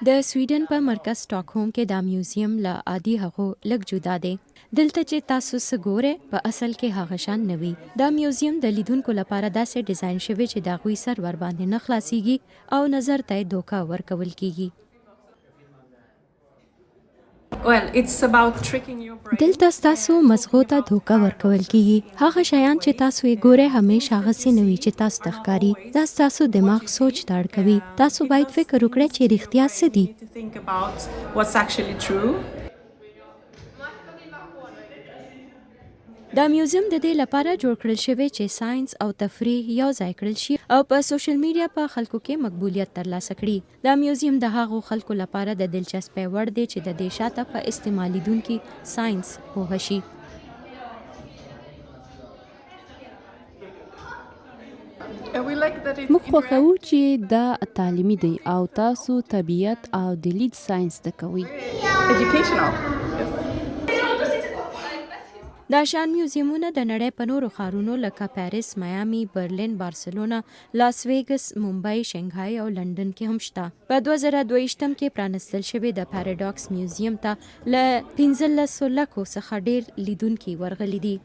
د سویډن په مرکز سټاکهوم کې دا میوزیم له عادي هغو لږ جدا دی. دلته چې تاسو څه ګورئ، په اصل کې هغه شان نه وي. دا میوزیم د لیدونکو لپاره داسې ډیزاین شوی چې د هغوی سر ورباندې نه خلاصیږي او نظر ته یې دوکه ورکول کیږي. دلته ستاسو مزغو ته دوکه ورکول کیږي. هغه شیان چې تاسو یې ګورئ همیش هغسې نه وي چې تاسو ته ښکاري. دا ستاسو دماغ سوچ ته اړ کوي. تاسو باید فکر وکړئ چې رښتیا څه دي. دا میوزیم د دې لپاره جوړ کړل شوی چې ساینس او تفریح یو ځای کړل شي او په سوشل میډیا په خلکو کې مقبولیت ترلاسه کړي. دا میوزیم د هغو خلکو لپاره د دلچسپۍ وړ دی چې د دې شاته په استعمالیدونکي ساینس پوه شي. موږ خوښوو چې دا تعلیمي دی او تاسو طبیعت او د لید ساینس زده کوئ. دا شان میوزیمونه د نړۍ په نورو ښارونو لکه پاریس، میامي، برلین، بارسلونا، لاس ویګس، ممبۍ، شنګهای او لندن کې هم شته. په 2022 کې پرانستل شوی د پاراډاکس میوزیم ته له 15 لکو څخه ډېر لیدونکي ورغلي دي.